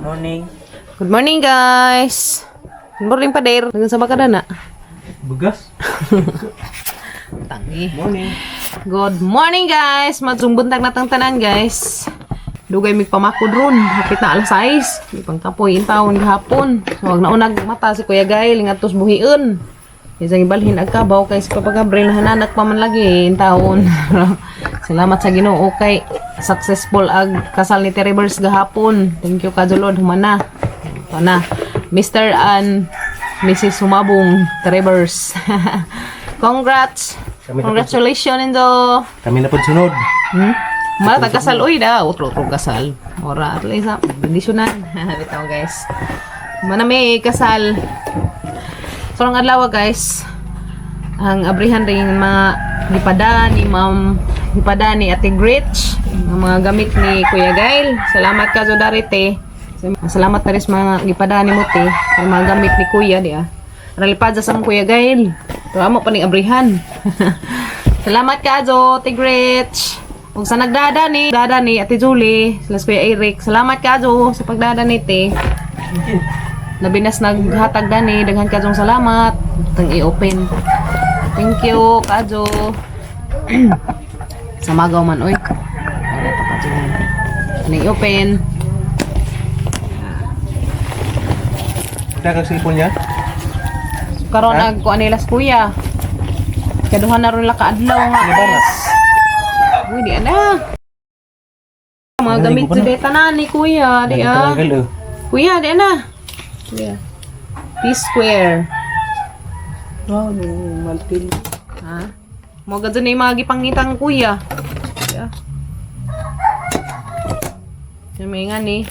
Morning. Good morning, guys. Good morning, pader. Hanggang sa baka na. Bugas. Tangi. Morning. Good morning, guys. Maayong buntag natang tanan, guys. Dugay mig pamakod ron. Hapit na alas 6. Di pang kapoy intawon gahapon. So wag na unag mata si Kuya Gail ngadtos buhion. Isang ibalhin ag kabaw kay si Papa Gabriel hananak pa man lagi intawon. Salamat sa Ginoo kay successful ag kasal ni Terry Birds gahapon. Thank you ka, Lord, humana. Ito na. Mr. and Mrs. Sumabong Trevors. Congrats. Kami na po. Congratulations, Indo. Kami na po sunod. Mara kasal uy da, utro utro kasal. Ora at least ah, bendisyonan. Bitaw, guys. Mana may kasal. So ang adlaw, guys, ang abrihan rin mga gipada ni Ma'am, gipada ni Ate Gretch, ang mga gamit ni Kuya Gail. Salamat ka Zodarite. Salamat na rin sa mga gipada ni Muti, sa mga gamit ni Kuya di ah. Ralipad sa among Kuya Gail. Pero amo pa ning abrihan. Salamat ka Jo, Ate Gretch. Ug sa nagdada ni, dada ni Ate Julie, sila si Kuya Eric. Salamat ka Jo sa pagdada ni te. Labi nas naghatag dani, daghan ka jong salamat. Tang i-open. Thank you, Kajo. Sa magaw man oy. Wala pa Kajo. Ano i-open? Wala kang cellphone niya? So, karon Ha? ag kuan nila sa kuya. Kaduha na ron la kaadlaw nga. Ano ba na? Uy, di ana. Mga Ano, gamit ko pa sa na? tanan ni kuya, di ah. Tanggal oh. Kuya, di ana. Kuya. P-square. Wow, maltil. Ha? Mo gadto na yung mga gipangitang kuya. Yeah. Yung may nga ni.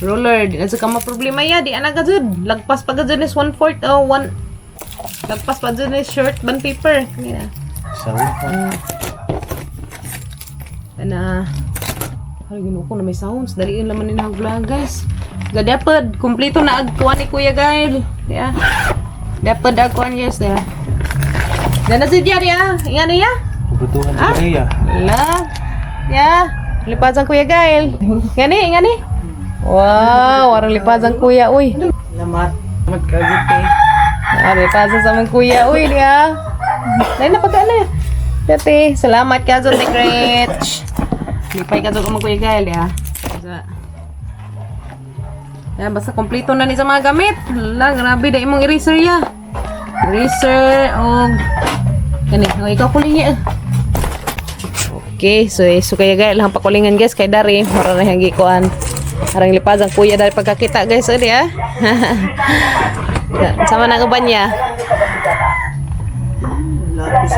Roller, di na sa ka maproblema ya, di ana gajud. Lagpas pa gajud is 1/4 oh one. Lagpas pa gajud is short band paper. Yeah. Sawa. Ana. Ay, ginoo ko na may sounds. Daliin naman ni vlog, guys. Gadapod, kumpleto na ag kuan ni Kuya Gail. Yeah. Dapod ag kuan, guys, yeah. Dana si Diya, diya. Inga na ya. Kubutuhan sa kaya. La. Ya. Lipad ang Kuya Gail. Ngani, ngani. Wow, warang lipad ang kuya, uy. Salamat. Salamat ka eh. Ah, lipad sa among kuya, uy, diya. Dahil na pagkaan na. Dati, salamat ka, Zote Gretch. Lipay ka doon Kuya Gail, ya. Ya, basta kompleto na ni sa mga gamit. La, grabe, da imong eraser ya. Eraser, og kani, oh, ikaw kuling ya. Okay, so so kaya Gail, lang pakulingan, guys, kay dari, mara na yung gikuan. Arang lipad ang kuya dari pagkakita, guys, o di ah. Sama na uban niya. Lapis.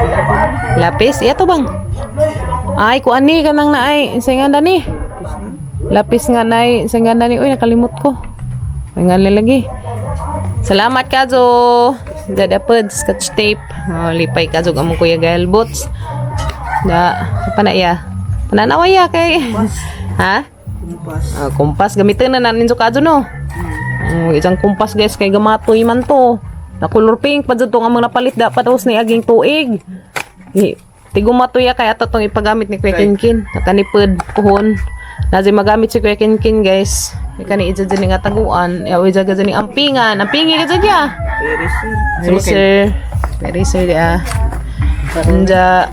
Lapis? Iya to bang? Ay, kuan ni kanang naay. Sa nga ni. Lapis nga nay. Sa nga ni. Uy, nakalimot ko. Ay nga lagi. Salamat kazo. Dadapod, scotch tape. Oh, lipay kazo among Kuya Gael boots. Da, pa na iya. Pananawa iya kay. Ha? Kumpas. Ah, kumpas gamitin na nanin so kazo no. Isang kumpas, guys, kay gamatoy man to. Na color pink pa jud to nga mga napalit dapat tapos ni aging tuig. Tigumatoy ya kay ato tong ipagamit ni Kuya Kinkin. Nakanipod puhon. Nazi magamit si Kuya Kinkin, guys. Kay kani ija dyan nga taguan. Yaw ija dyan ni ampingan. Ampingi ka dyan ya. Eraser. Eraser. Eraser ya. Anja.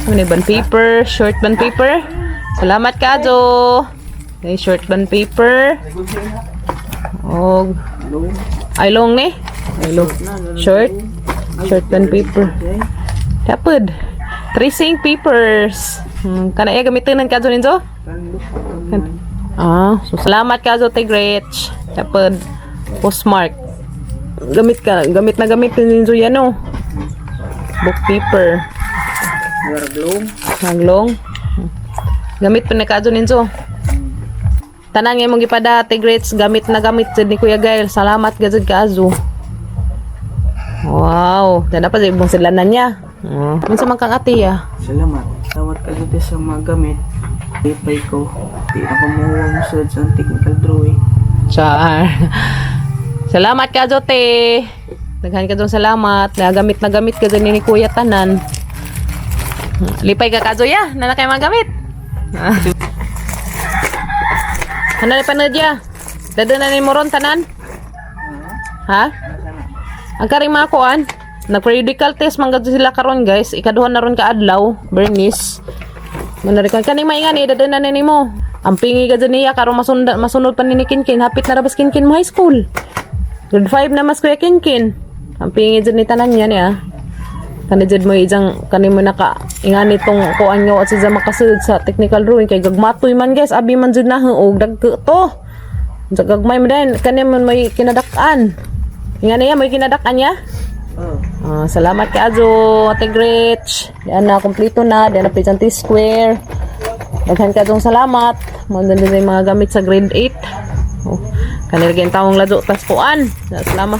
Ano ni bond paper, short bond paper. Salamat kajo. May short bond paper. Og ay long ni. Ay long. Short. Short bond paper. Dapat. Tracing papers. Kana iya gamitin ng kajo ninyo? Ah, so salamat kajo te Gretch. Dapat postmark. Gamit ka, gamit na gamit ninyo yan oh. Book paper. Warglong. Naglong. Gamit pa na kajo ninyo. Tanan nga imong gipada te Gretch, gamit na gamit jud ni Kuya Gail. Salamat gajud kaazo. Wow, dana pa sa ibong silanan niya. Oh. Unsa man kang ate ya? Salamat. Salamat ka dito sa mga gamit. Lipay ko. Di ako mahuwang sa technical drawing. Char. Salamat ka, Jote. Daghan ka dong salamat. Nagamit na gamit ka dyan ni Kuya Tanan. Lipay ka ka, Zoya. Nana kayo mga gamit. Ano na panood ya? Dado na nimo ron tanan? Ha? Ang karing mga kuan, nag-periodical test man gud sila karon, guys. Ikaduha na ron ka adlaw, Bernice. Manari kan kaning maingan eh, dado na nimo. Ang pingi ka dyan niya karon masunda, masunod pa ni Kinkin, hapit na rabas Kinkin mo high school. Grade 5 na mas Kuya Kinkin. Ang pingi dyan ni tanan niya niya. Kani jud mo ijang kani mo naka ingani tong kuan nga at siya makasulod sa technical drawing kay gagmatoy man, guys, abi man jud na og dagko to. Sa gagmay mo din kani man may kinadak-an. Ingani ya may kinadak-an niya. Oh. Ah, salamat kay Ajo, Ate Gretch. Diyan na, kompleto na. Diyan na, Pigeon Square. Daghan ka salamat. Mo din yung mga gamit sa grade 8. Oh, kanila kayong tawong lado tas kuan. Salamat.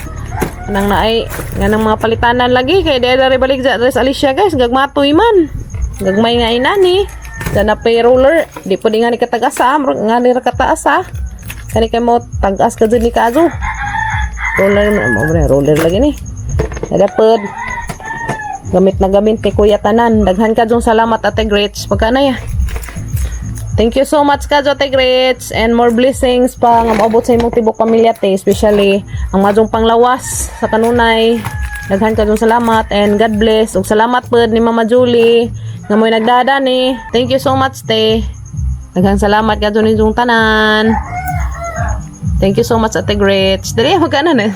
Anang naay nga nang mga palitanan lagi kay di dari balik sa Dress Alicia, guys, gagmatoy man. Gagmay nga inani. Diyan na pay roller. Di po di nga ni katagasa, nga ni ra kataas ha. Kani kay mo tagas ka dyan ni Kazo. Roller mo, roller lagi ni. Dapat gamit na gamit ni Kuya tanan. Daghan ka dong salamat, Ate Gretch. Pagka na ya. Thank you so much ka Ate Gretch, and more blessings pa nga maabot sa imong tibok pamilya te, especially ang majong panglawas sa kanunay. Daghan ka dong salamat and God bless. Ug salamat pod ni Mama Julie nga mo'y nagdada ni. Thank you so much, te. Daghang salamat ka dun inyong tanan. Thank you so much, Ate Gretch. Dali, magkano na?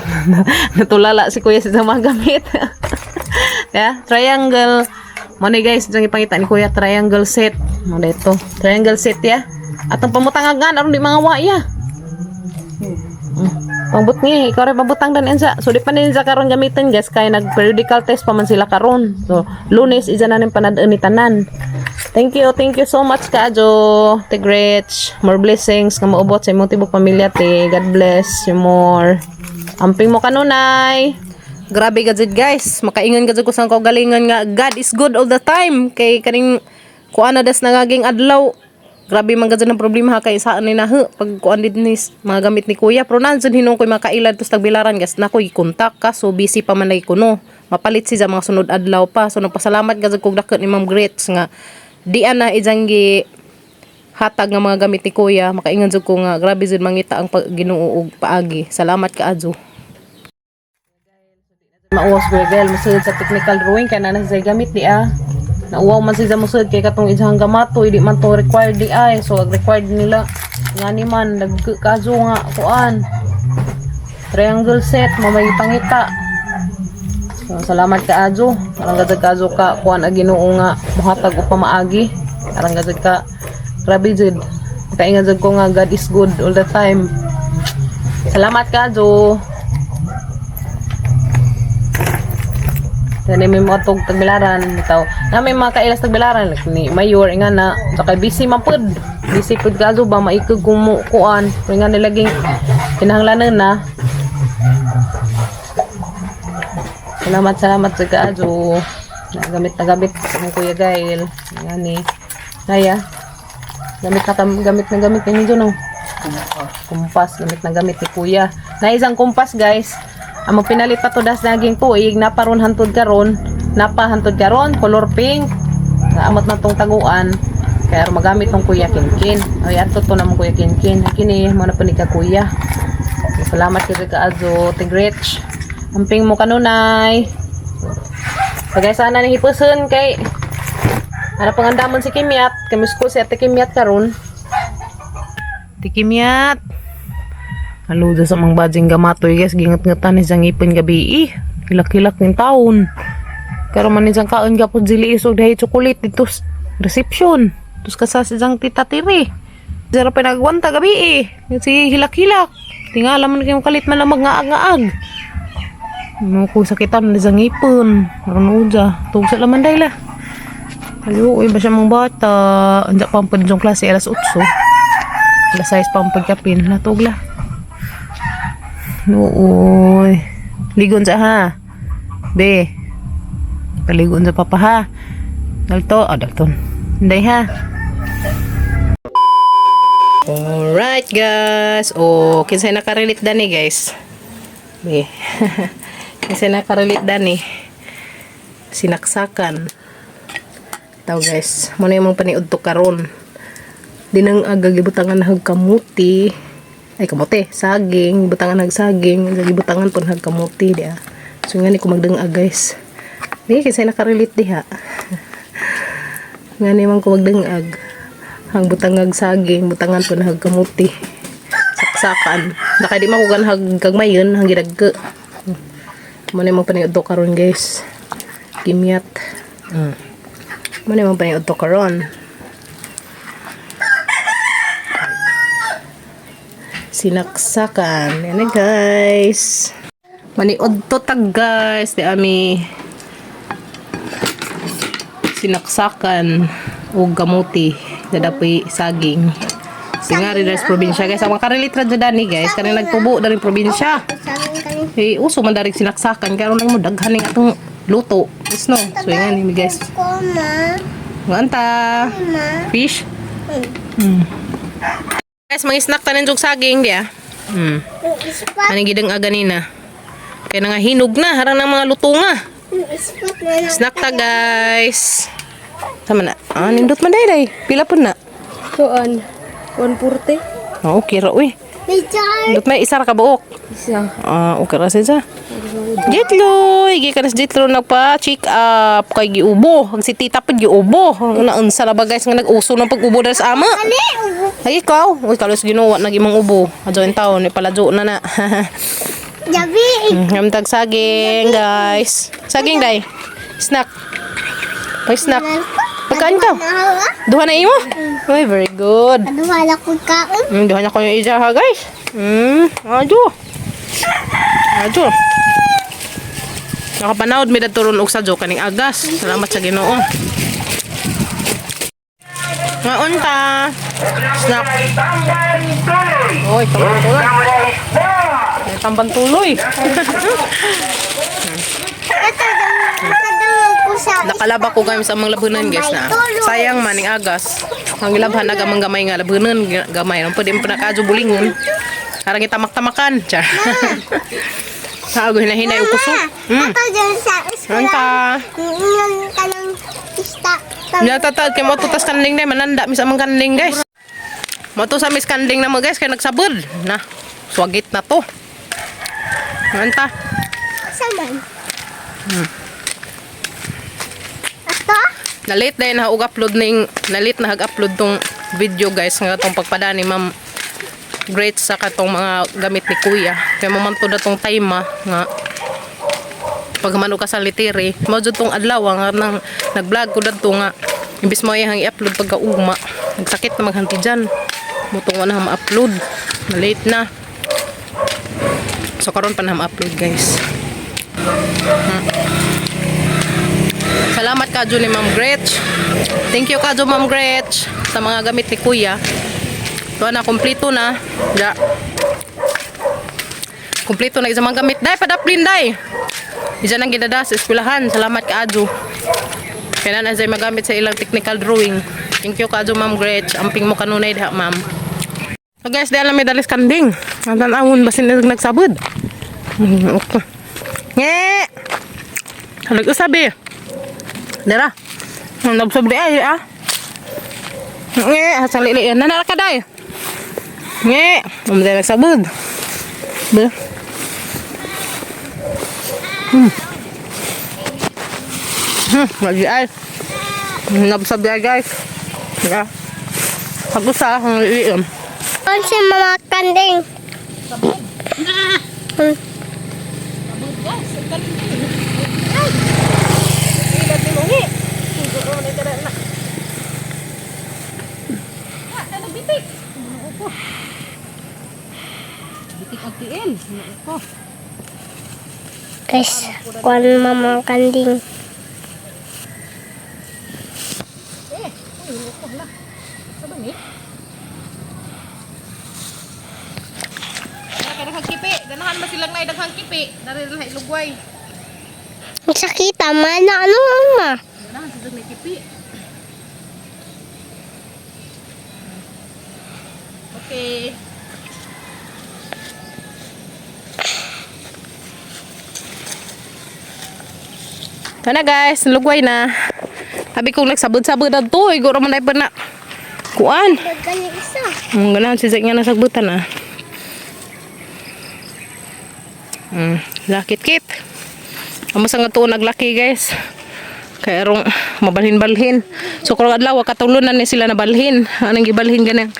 Natulala si Kuya sa mga gamit. Yeah, triangle. Mo ni, guys, diyang ipangita ni Kuya, triangle set. Mo na ito. Triangle set ya. Atong pamutangagan aron di mga wa ya. Pangbut ni, ikaw rin pabutang dan ensa. So di pa ninja karon gamitin, guys, kay nag periodical test pa man sila karon. So Lunes isa na ning panad-on ni tanan. Thank you so much kaayo, Ate Gretch. More blessings nga maubot sa imong tibok pamilya, te. God bless you more. Amping mo kanunay. Grabe ka jud, guys. Makaingon ka jud ko sa kaugalingon nga God is good all the time. Kay kaning kuan na das nangaging adlaw. Grabe man gud ang problema ha, kay saan ni nahu pag kuan din ni mga gamit ni Kuya. Pero nandiyan hinong ko'y makailad tos tagbilaran, guys. Nakoy kontak ka so busy pa man lagi kuno. Mapalit siya mga sunod adlaw pa. So nagpasalamat ka jud kog dakot ni Ma'am Gretch nga di ana ijang gi hatag nga mga gamit ni Kuya. Makaingon jud ko nga grabe jud mangita ang pag, Ginoo og paagi. Salamat kaayo. Mauwas ko Gael mosulod sa technical drawing kay na siya gamit di ah. Nauwaw man siya mosulod kay katong isang gamato di man to required di ay. So ag required nila ngani man nagkaso nga kuan. Triangle set mo may pangita. So, salamat ka Ajo. Arang gajag ka Ajo ka kuan ag Ginoo nga mohatag og pamaagi. Arang gajag ka, grabe jud. Kainga jud ko nga God is good all the time. Salamat ka Ajo. Kani may mga tug tagbilaran bitaw. Na may mga kailas tagbilaran like ni Mayor nga na saka busy man pud. Busy pud kaso ba maikog kung mo kuan. Pero nga nilaging kinahanglanan na. Salamat, salamat sa kaayo. Nagamit na gamit sa mong Kuya Gail. Nga ni. Naya. Gamit na gamit na gamit ninyo no. Kumpas, gamit na gamit ni Kuya. Na isang kumpas, guys. Ang magpinalit pa to das naging tuig, naparon hantod karon, napa hantod karon, color pink. Naamot na tong taguan. Kaya magamit tong Kuya Kinkin. Ay, ato to na mong Kuya Kinkin. Kini mo na pa ni ka Kuya. Salamat kay kaayo, Tigrich. Amping mo kanunay. So guys, sana ni hipuson kay ano pangandamon si Kimyat. Kami school si Ate Kimyat karon. Ate Kimyat. Halo sa mga bajing gamatoy, guys, gingat-ngatan ni siyang ngipon gabi eh. Hilak-hilak ng taon. Pero man siyang kaon gapon sili isog dahil chocolate dito reception. Tapos kasa siyang tita tiri. Zero pinagwanta gabi eh. Si hilak-hilak. Tingala man kayong kalit man lang magngaag-ngaag. No, ko sakitan ni siyang ngipon. Aron uja. Tug sa laman dahil lah. Ayo, uy, ba siya mong bata? Andiyan pa ang pwede klase, alas 8. Alas 6 pa ang pagkapin. Natug lah. Nooy. Ligon sa ha. Be. Paligon sa papa ha. Dalto. Ah, dalton. Hindi ha. Alright, guys. Oh, kinsay nakarelate dani, guys? Be. Kinsay nakarelate dani? Sinaksakan. Taw, guys. Muna yung mga paniudto karon. Di nang aga gibutangan na kamuti. Ay, kamote. Saging. Butangan hag saging. Lagi butangan pun hag kamote diha. So nga ni ko magdangag, guys. Di kasi nakarelate diha. Nga ni man ko magdangag. Hang butangag saging, butangan pun hag kamote. Saksakan. Naka di man ko ganhag gagmayon, hang gidagko. Mo ni mo paniudto karon, guys. Gimyat. Mo ni mo paniudto karon. Sinaksakan. Yan na, guys. Maniudto tag, guys. Di ami sinaksakan og kamuti. Dadapoy saging. Singari sa probinsya, guys. Ang makarelate ra jud ani, guys. Kani nagtubo dari probinsya. Saging kani. Eh, uso man dari sinaksakan. Karon lang mo daghan ning atong luto. Yes, no. So yan ni, guys. Ko ma. Nganta. Ma. Fish. Guys, mga snack tanin jug saging diya. Ispat. Ani gidang aga nina. Kaya na nga hinog na, harang na mga luto nga. Ispat na lang. Snack ta, guys. Tama na. Ah, nindot man day. Pila po na. Kuan. 140. Oh, okay ra uy. May jar. Nindot may isa ra ka buok. Isa. Ah, okay ra siya. Jetloy, gi ka na sa Jetlo nagpa check up kay giubo. Ang si tita pud giubo. Ang naunsa na ba, guys, nga nag-uso ng pag-ubo dahil sa ama. Ali, ubo. Ay, ikaw. Uy, kalos Ginoo nag imong ubo. Adyo in taon, ipaladyo na na. Jabi. Ngam tag saging, guys. Saging day. Snack. Pag snack. Pagkaan ka. Duha na imo. Uy, very good. Ano wala ko kaon? Duha na ko yung isa ha, guys. Adyo. Adyo. Nakapanawd mi daturon og sadyo kaning agas. Salamat sa Ginoo. Ngaon ta. Snack. Oy, tamban tuloy. Tamban tuloy. Ito ko sa Nakalaba ko guys sa mga labunan, guys, na. Sayang man ning agas. Ang gilabhan na gamang gamay nga labunan gamay. Ang pwede mo pa nakadyo bulingon. Harang itamak-tamakan. Char. Sa ago hinahinay og kusog. Ato dyan sa eskwela. Ano ka? Ingon ka ng ista. Nilatata kay mo tutas kanding day mananda mis amang kanding, guys. Mo to sa mis kanding na mo, guys, kay nagsabod na. Swagit na to. Manta. Sa man? Ato? Na-late dahil na upload ning na-late na upload tong video, guys, nga tong pagpada ni Ma'am Great sa katong mga gamit ni Kuya. Kay mamanto na tong time ah, nga pagmano ka sa litiri. Mao jud tong adlaw ah, nga nang nag-vlog ko dadto nga imbis mo iyang i-upload pagka ugma. Nagsakit na maghanti dyan. Mutong na ma-upload. Na late na. So karon pa na ma-upload, guys. Salamat kadyo ni Ma'am Gretch. Thank you kadyo, Ma'am Gretch, sa mga gamit ni Kuya. Ito na, kompleto na. Ja. Kompleto na isang mga gamit. Day, padaplin day. Isa nang gidada sa eskwelahan. Salamat kaadyo. Kaya na na magamit sa ilang technical drawing. Thank you kaadyo, Ma'am Gretch. Amping mo kanunay diha, Ma'am. So guys, di alam may dalis kanding. Ang tanawon basin na nagsabod. Okay. Nge! Halag usabi. Dara. Ang nabsob di ay ah. Nge, sa lili yan. Nanara ka day. Nge, umday nagsabod. Be. Lagi ay. Nabsob di ay, guys. Yeah. Pag-usa, ang lili yan. Kon si mama kanding. Guys, kuan mama kanding. Kaya daghang kipi. Ganahan ba silang na daghang kipi? Dari na ilugway. Ang sakita man na ano mama. Ganahan sa may kipi. Okay. Ito na, guys, lugway na. Sabi kong nagsabod-sabod na to, iguro man na pa na. Kuan. Daghan isa. Ang ganahan si Zack nga nasagbutan ah. Lakit kit. Amo sa nga tuon naglaki, guys. Kaya arong mabalhin-balhin. So karong adlaw katulon na ni sila nabalhin. Anong gibalhin ganang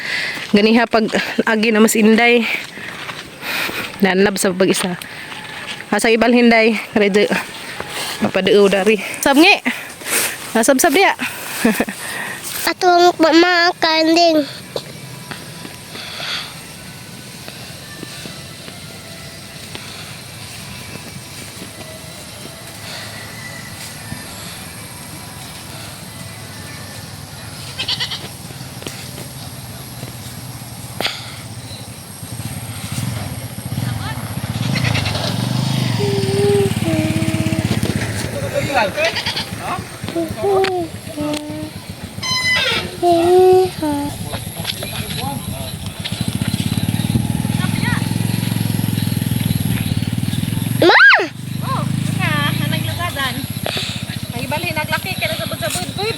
ganiha pag agi na mas inday. Nanab sa pag isa. Asa ibalhin day, ready. Mapadeo dari. Sabngi. Nasabsab diya. Atong mga kanding. Ma! Oh, nga, anang lugadan. Ang ibalhin naglaki kay sabod-sabod bud.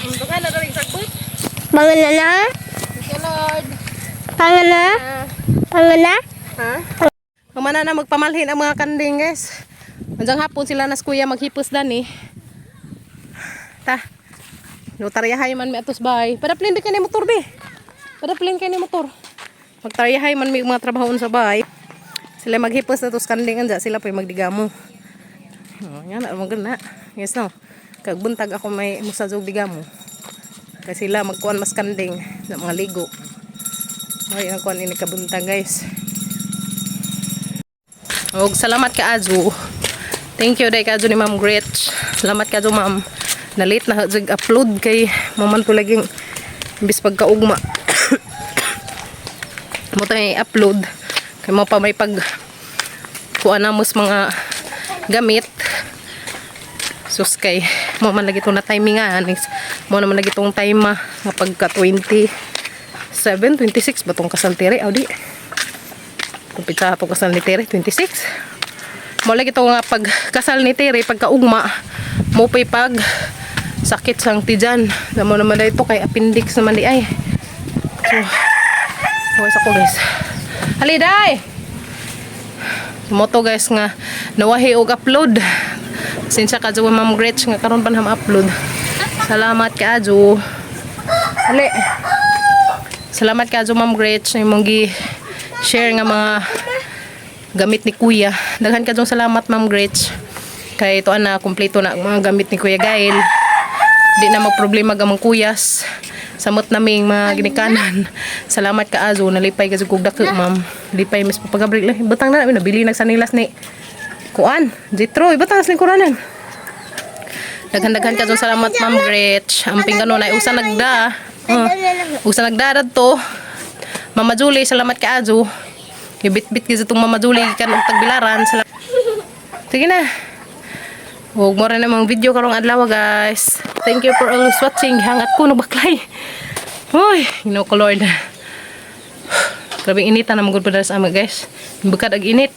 Ang dugan na dali sagbot. Pangana na? Thank you, Lord. Pangana? Pangana? Ha? Humana na magpamalhin ang mga kanding, guys. Andiyan hapon sila nas kuya maghipos dani. Ta. Notaryahay man mi atos bay. Padaplin di kani motor be. Padaplin kani motor. Magtaryahay man mi mga trabahoon sa bay. Sila maghipos na tos kanding anja sila pa'y magdigamo. Oh, nga na mo na. Yes no. Kag buntag ako may musajog digamo. Kay sila magkuan mas kanding sa mga ligo. May ang kuan ini kabuntag, guys. Og salamat ka Azu. Thank you day ka Azu ni Ma'am Gretch. Salamat ka Azu, Ma'am. Na late na jud upload kay maman ko laging imbis pagkaugma. Mo tay upload kay mo pa may pag kuan na mos mga gamit. Sus kay mo man lagi tong na timingan. Mo naman lagi tong time ah, nga pagka 27, 26 ba tong kasal tere? Aw di. Kung pitsa atong kasal ni Tere, 26. Mo lagi to nga pag kasal ni Tere, pagkaugma, mo pa'y pag sakit sang tijan. Damo naman na ito kay appendix naman di ay. So, voice ako, guys. Haliday! Moto, guys, nga nawahi og upload. Sinsya ka dyan, Ma'am Gretch, nga karon pa na upload. Salamat ka adyo. Hali. Salamat ka Ma'am Gretch, na imong gi share nga mga gamit ni Kuya. Daghan ka salamat, Ma'am Gretch. Kay ito na kumpleto na ang mga gamit ni Kuya Gail. Di na magproblema gamang kuyas. Samot naming mga ginikanan. Salamat ka Azo, nalipay ka sa kog dako, Ma'am. Lipay mis pagabrik lang. Butang na namin nabili nagsanilas ni Kuan, Jitro, ibutang sa lingkuranan. Daghan-daghan ka salamat, Ma'am Gretch. Amping gano na usa nagda. Usa nagdarad to. Mama Julie, salamat ka Azo. Ibit-bit gyud itong Mama Julie gikan og tagbilaran. Salamat. Sige na. Huwag mo rin namang video karong adlaw, guys. Thank you for always watching. Hangat ko no baklay. Uy, Ginoo ko Lord. Grabe inita na magud pa sa ama, guys. Bukad ag init.